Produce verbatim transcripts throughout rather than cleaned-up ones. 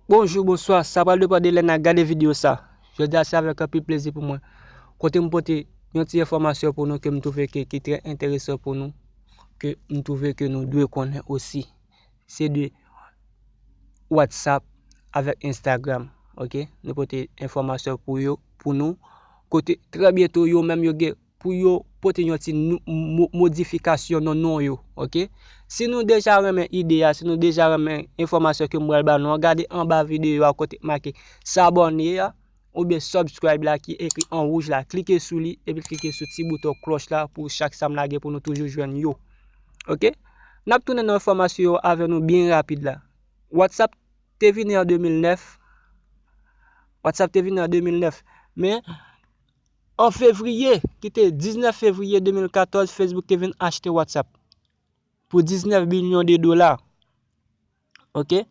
Bonjou, bonswa, sa pral depann de lè n a gade videyo sa. Jodi a se avèk anpil plezi pou mwen kote m pote yon ti enfòmasyon pou nou ke m twouve ke ki trè enteresan pou nou, ke m twouve ke nou dwe konnen osi. Se de WhatsApp avèk Instagram, oke? Nou pote enfòmasyon pou yo, pou nou, kote trè byento yo menm yo gen pou yo pote yon ti nou- mo- modifikasyon nan non yo, oke? Si nou deja renmen ide a, si nou deja renmen enfòmasyon ke m pral ba nou an, gade anba videyo a kote make s'abonner a, oubyen subscribe la ki ekri an wouj la, klike sou li, epi klike sou ti bouton klòch la pou chak sa m lage pou nou toujou jwenn yo, oke? N ap tounen nan enfòmasyon yo avè nou byen rapid la. WhatsApp te vini an de mil nèf, WhatsApp te vini an de mil nèf, men an fevriye, ki te diznèf fevriye de mil katòz, Facebook te vin achte WhatsApp pou diznèf bilyon de dola. Oke?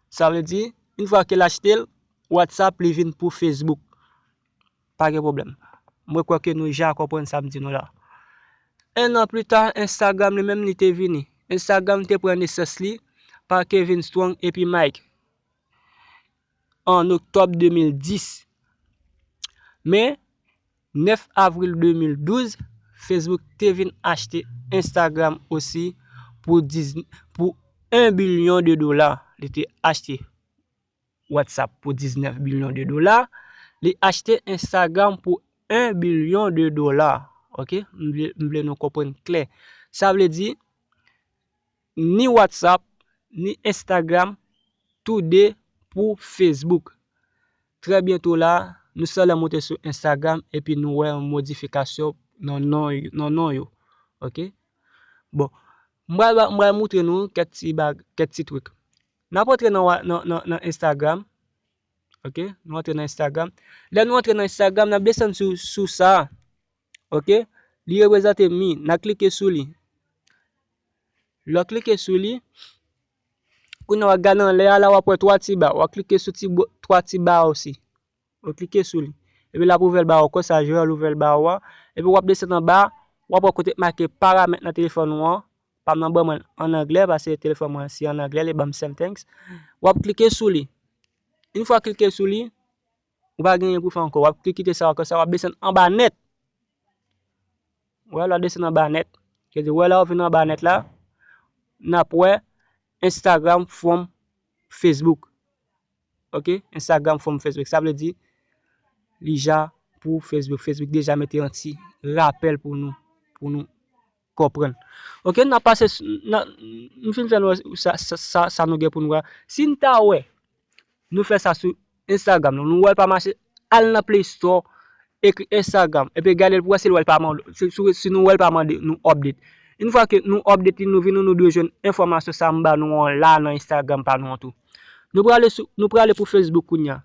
Sa vle di, yon fwa ke l achte l, WhatsApp li vin pou Facebook. Pa gen pwoblèm. Mwen kwè ke nou ja konprann sa m di nou la. En an pli ta, Instagram li menm li te vini. Instagram te pran nesans li pa Kevin Strong epi Mike an oktòb de mil dis. Men, nèf avril de mil douz, Facebook te vin achte Instagram osi pou diz, pou en bilyon de dola. Li te achte WhatsApp pou diznèf bilyon de dola. Li achte Instagram pou en bilyon de dola. Oke? M vle, m vle nou konprann klè. Sa vle di, ni WhatsApp, ni Instagram, tou de pou Facebook. Trè byento la, nou sèlman moute sou Instagram epi nou wè yon modifikasyon nan non, nan non yo. Oke? Bon, m pral ba- m pral moutre nou kèk ti bag, kèk ti trik. N ap antre nan, wa- nan, nan, nan Instagram. Oke? Nou antre nan Instagram. Lè nou antre nan Instagram, n ap desann sou, sou sa. Oke? Li reprezante mi. N a klike sou li. Lè w klike sou li, kounye a w ap gade anlè a la, w ap wè twa ti ba. W ap klike sou ti bo- twa ti ba osi. Ou klike sou li. Epi l ap ouvè l ba ou konsa, Joel ouvè l ba ou a. Epi w ap desann anba, w ap wè kote make paramèt nan telefòn ou an. Pa m nan ban mwen l an anglè, paske telefòn mwen se an anglè, li ban m settings. W ap klike sou li. Yon fwa klike sou li, ou pa gen anyen pou fè ankò. W ap kite sa ankò, sa w ap desann anba nèt. Wè la, desann anba nèt. Kè di, wè la, ou vin anba nèt la, n ap wè Instagram from Facebook. Oke? Instagram from Facebook. Sa vle di, li ja pou Facebook. Facebook deja mete yon ti rapèl pou nou, pou nou konprann. Oke, n ap pase, s- n a- m fin fè nou wè sa, sa, sa, sa nou gen pou nou wè. Si n ta wè, nou fè sa sou Instagram, nou, nou wè l pa mache, al nan Play Store, ekri Instagram, epi gade l pou wè si l wè l pa mande, si, si, si nou wè l pa mande nou update. Yon fwa ke nou update li, nou vin, nou, nou dwe jwenn enfòmasyon sa m ba nou an la nan Instagram pa nou an tou. Nou prale sou, nou prale pou Facebook kounye a.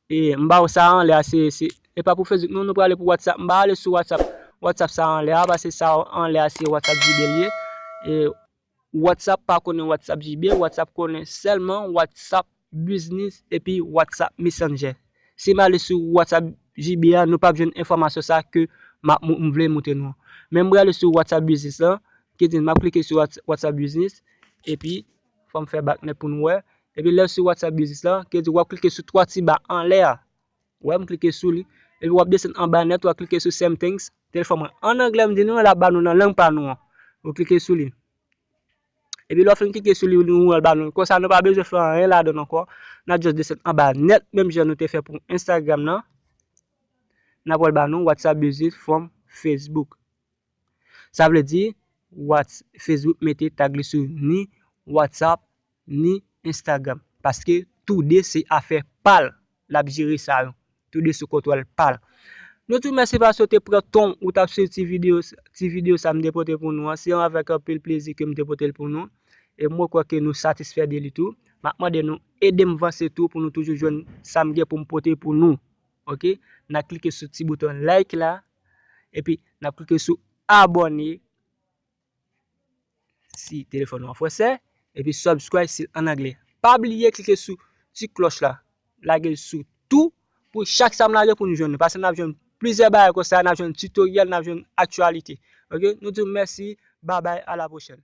E, m ba w sa anlè a, se, se, e pa pou Facebook, non, nou prale pou WhatsApp. M ba ale sou WhatsApp, WhatsApp sa anlè a, paske sa anlè a, se WhatsApp J B li ye. E, WhatsApp pa konnen WhatsApp J B, WhatsApp konnen sèlman WhatsApp Business epi WhatsApp Messenger. Si m ale sou WhatsApp J B a, nou p ap jwenn enfòmasyon sa ke m ap mou- m vle moutre nou an. Men m prale sou WhatsApp Business lan, ki di m ap klike sou Whats- WhatsApp Business, epi fò m fè back nèt pou nou wè. Epi lè sou WhatsApp Business lan, ki di w ap klike sou twa ti ba anlè a. Wè, m klike sou li. Epi w ap desann anba nèt, w ap klike sou Settings. Telefòn mwen an anglè, m di nou, l ap ba nou nan lang pa nou an. Ou klike sou li. Epi lè w fin klike sou li, nou wè l ba nou. Konsa, nou pa bezwen fè anyen ladan l ankò. N ap just desann anba nèt, menm jan nou te fè pou Instagram nan. N ap wè l ba nou WhatsApp Business from Facebook. Sa vle di, Whats- Facebook mete tag li sou ni WhatsApp, ni Instagram. Paske toude se afè pa l. L ap jere sa yo. Toude sou kontwòl pa l. Nou di w mèsi paske w te pran tan w ou t ap swiv ti videyo, ti videyo sa m te pote pou nou an. Se avèk anpil plezi ke m te pote l pou nou. E mwen kwè ke nou satisfè de li tou. M ap mande nou ede m vanse tou pou nou toujou jwenn sa m gen pou m pote pou nou. Oke? N a klike sou ti bouton like la. Epi, n ap klike sou abòne si telefòn ou an fransè, epi subscribe si l an anglè. Pa bliye klike sou ti klòch la, lage l sou tou pou chak sa m lage pou nou jwenn li. Paske n ap jwenn plizyè bagay konsa, n ap jwenn tutoriel, n ap jwenn aktyalite. Oke? Nou di w mèsi, babay, a la pwochèn.